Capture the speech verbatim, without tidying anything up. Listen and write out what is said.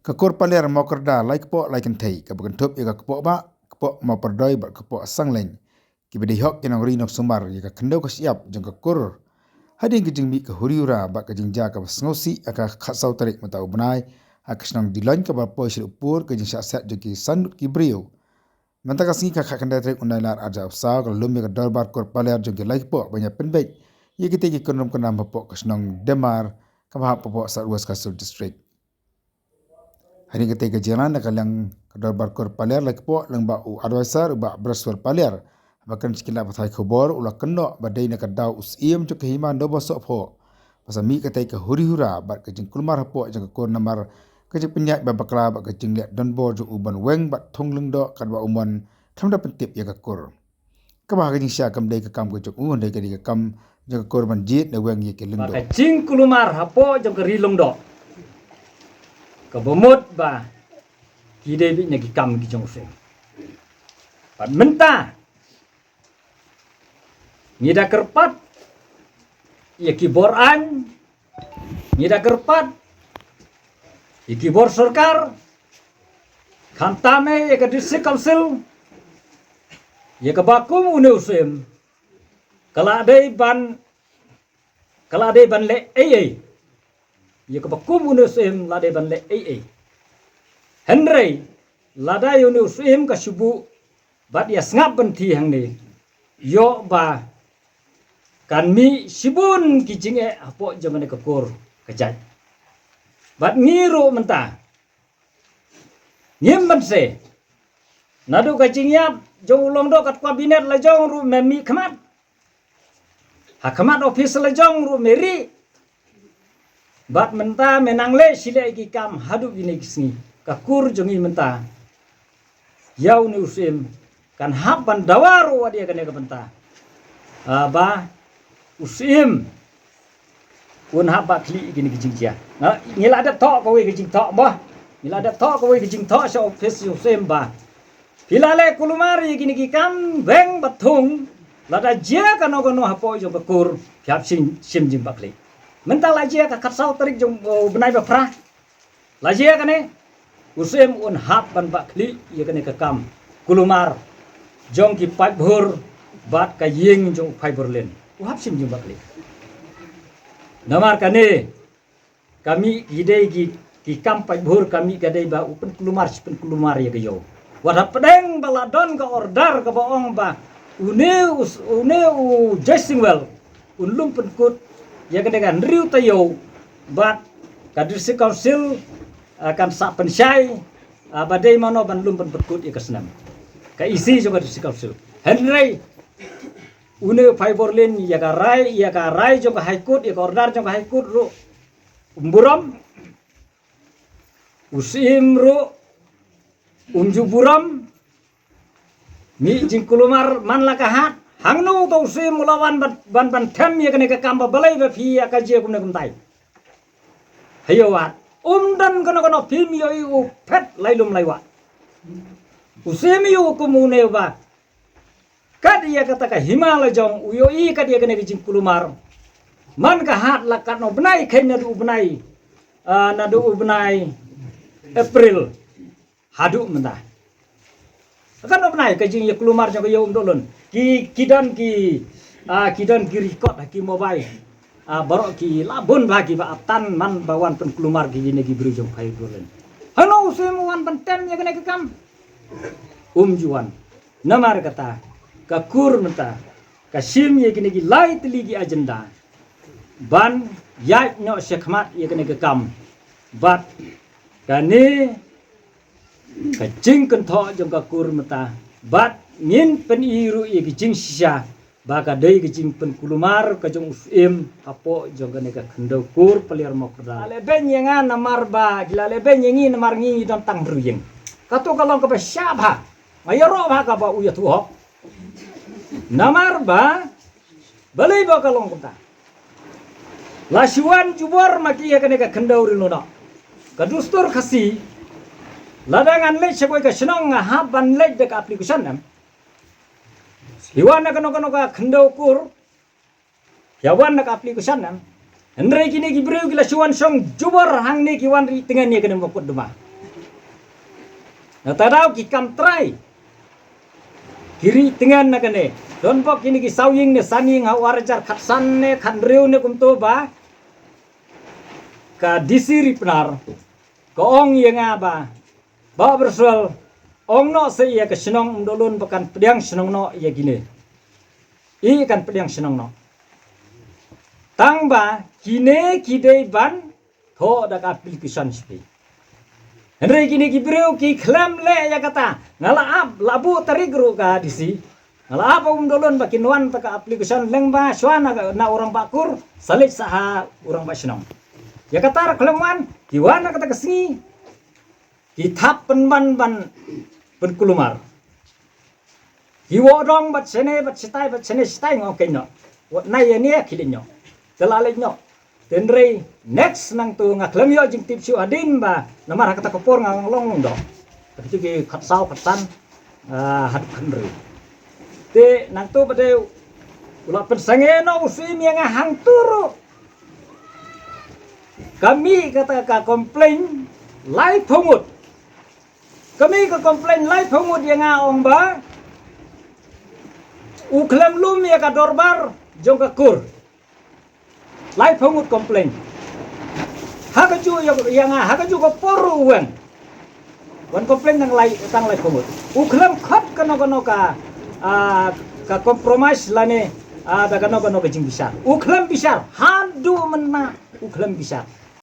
Ka kur Paliar Mawkyrda lai kpoh lai kynthei kaba kynthup ïa ka kpoh Bah, kpoh Mawpyrdoi bad kpoh Sangleng, kiba dei hok ki nongri nongsumar ïa ka khyndew ka shyiap jong ka kur. Hadien ka jingmih ka huri hura bad ka jingjia kaba sngewsih ha ka khatsaw tarik mynta u bnai ha ka shnong Diloin kaba poi sha Lyidakhpur, ka jingshah set jong ki san ngut ki briew. Mynta ka sngi ka khatkhyndai tarik u Nailar arhajar arphew saw ka la lum ïa ka dorbar kur Paliar jong ki lai kpoh ban ïa pynbeit ïa kitei ki kynrum kyndam hapoh ka shnong Demar kaba hap hapoh South West Khasi Hills District. Hadien katei ka jingïalang na ka liang ka dorbar kur Paliar lai kpoh lyngba u advisor u Bah Breswell Paliar, haba kren sha ki lad pathai khubor u la kynnoh ba dei na ka daw u Syiem jong ka Hima Nobosohphoh ba sa mih katei ka huri hura bad ka jingkulmar hapoh jong ka kur namar ka jingpynïaid ba bakla bad ka jingleh donbor jong u ban weng bad thung lyngdoh katba u mon khlem da pyntip ïa ka kur. Kaba ha ka jingshisha kam dei ka kam ka jong u, hynrei ka dei ka kam jong ka kur ban jied ne weng ïa ki lyngdoh. Ka jingkulmar hapoh jong ka ri lyngdoh kaba mut ba ki dei beit na ki kam ki jong u Syiem. Bad mynta ngi da kyrpad ïa ki bor aiñ, ngi da kyrpad ïa ki bor sorkar, khamtam eh ïa ka District Council, ïa kaba kum une u Syiem ka la dei ban, ka la dei ban leh ei ei. Ïa kaba kum une u Syiem la dei ban leh ei ei. Hynrei lada ïa une u Syiem ka shu buh bad ïa sngap ban thied hangne, ïoh ba kan mih shibun ki jingeh hapoh jong kane ka kur ka jait. Bad ngi ruh mynta ngim banse. Naduh ka jingïap jong u lyngdoh katkum kabinet la jong ruh me mih khmat. Ha khmat office la jong ruh me rieh. Bad mynta me nang leh shi leh ki kam haduh kine ki sngi. Ka kur jong ngi mynta ïa une u Syiem kan hap ban dawa ruh wat ïa kane ka bynta. Ah, ba u Syiem un hap ba khlieh ïa kine ki jingjia. Ngi la dep thoh kawei ka jingthoh mo. Ngi la dep thoh kawei ka jingthoh sha office u Syiem ba phi la leh kulmar ïa kine ki kam weng bad thung, lada jia kano kano hapoh jong ka kur phi hap shim, shim jingbakhlieh. Mynta la jia ka khatsaw tarik jong u bnai ba phra. La jia kane, u Syiem un hap ban bakhlieh ïa kane ka kam kulmar jong ki paidbhur bad ka ïing jong u Phaiborlin. U hap shim jingbakhlieh. Namar kane ka mih ki dei ki, ki kam paidbhur ka mih ka dei ba u pynkulmar shi pynkulmar ïa ka ïew. Wat hapdeng ba la don ka order kaba ong ba une u, une u Joyce Singwell un lum pynkut ïa kane ka hynriew taïew bad ka District Council, ah, kan sa pynshai, ah, ba dei mano ban lum pynpynkut ïa ka snem. Ka E C jong ka District Council. Hynrei une u Phaiborlin ïa ka rai, ïa ka rai jong ka High Court, ïa ka order jong ka High Court ruh um burom. U Syiem ruh um ju burom. Mih jingkulmar man la ka hat. Hangno uto u Syiem u la wan ban, ban, ban them ïa kane ka kam ba balei ba phi ïa ka jia kumne kumtai. Hayo wat. Um don kano kano phim ïohi u phet lai lum lai wah. U Syiem ïoh kum une ba kat ïa kata ka hima la jong u ïohi kat ïa kane ka jingkulmar. Man ka hat la katno bnai khein naduh u bnai, ah, naduh u bnai April haduh mynta. Katno bnai ka jingïakulmar jong ka ïew um doh lon. Ki, ki don ki, ah, ki don ki record ha ki mobile. Ah, baroh ki la bun bha kiba atan man ba wan pynkulmar ki kine ki briew jong Phaiborlin. Hangno u Syiem u wan ban tem ïa kane ka kam. Um ju wan. Namar kata ka kur mynta ka shim ïa kine ki lai tylli ki agenda ban ïaid noh shakhmat ïa kane ka kam. Bad kane ka jingkynthoh jong ka kur mynta bad ngin pyni ruh ïa ka jingshisha ba ka dei ka jingpynkulmar ka jong u Syiem hapoh jong kane ka khyndew kur Paliar Mawkyrda. La leh beiñ ïa nga namar ba, ki la leh beiñ ïa ngi namar ngi ngi don tang hynriew ïing. Kato ka long kaba shah bha. Nga ïaroh bha kaba u ïathuh hok. Namar ba balei ba ka long kumta. La shu wan jubor ma ki ïa kane ka khyndew ri noh. Ka dustur Khasi lada ngan leit sha kawei ka shnong nga hap ban leit da ka application em. Phi wan na kano kano ka khyndew kur phi ïa wan na ka application em. Hynrei kine ki briew ki la shu wan shong jubor hangne ki wan ri tyngen ïa kane mukotduma. Na ta daw ki kam trai. Ki ri tngen na kane. Don bok kine ki saw ïing ne san ïing ha u ar hajar khatsan ne khathynriew ne kumto ba ka D C Ri Pnar ka ong ïa nga ba, Bah Byrshuel, ong noh sa ïa ka shnong Umdohlun ba kan pdiang shnong noh ïa kine. I kan pdiang shnong noh. Tang ba kine ki dei ban thoh da ka application sha phi. Hynrei kine ki briew ki khlem leh ïa kata. Nga la ap, la buh tarik ruh ka D C. Nga la ap ha Umdohlun ba kin wan ta ka application lyngba shuwa na, na u Rangbah Kur, sa leit sa ha u Rangbah Shnong. Ïa kata ruh khlem wan, ki wan ha kata ka sngi, ki thap pynban ban pynkulmar. Ki wad dong bad shane, bad shitai, bad shane shitai, nga ong keiñ noh. Wat nai ïa ne, khie leit noh. Te la leit noh. Te hynrei next nangto nga khlem ïoh jingtip shuh hadien ba, namar ha kata ka por nga long long doh. Kata ki khatsaw khatsan, ah, haduh khathynriew. Te nangto ba dei u la pynsangeh noh u syiem ïa nga hangto ruh. Ka mih kata ka complain laiphew ngut. Ka mih ka complain laiphew ngut ïa nga, ong ba u khlem lum ïa ka dorbar jong ka kur. Laiphew ngut complain. Ha kajuh ïa, ïa nga, ha kajuh ka por ruh u weng. Wan complain tang lai, tang laiphew ngut. U khlem khot kano kano ka, ah, ka compromise lane, ah, da kano kano ka jingbishar. U khlem bishar. Haduh mynta u khlem bishar.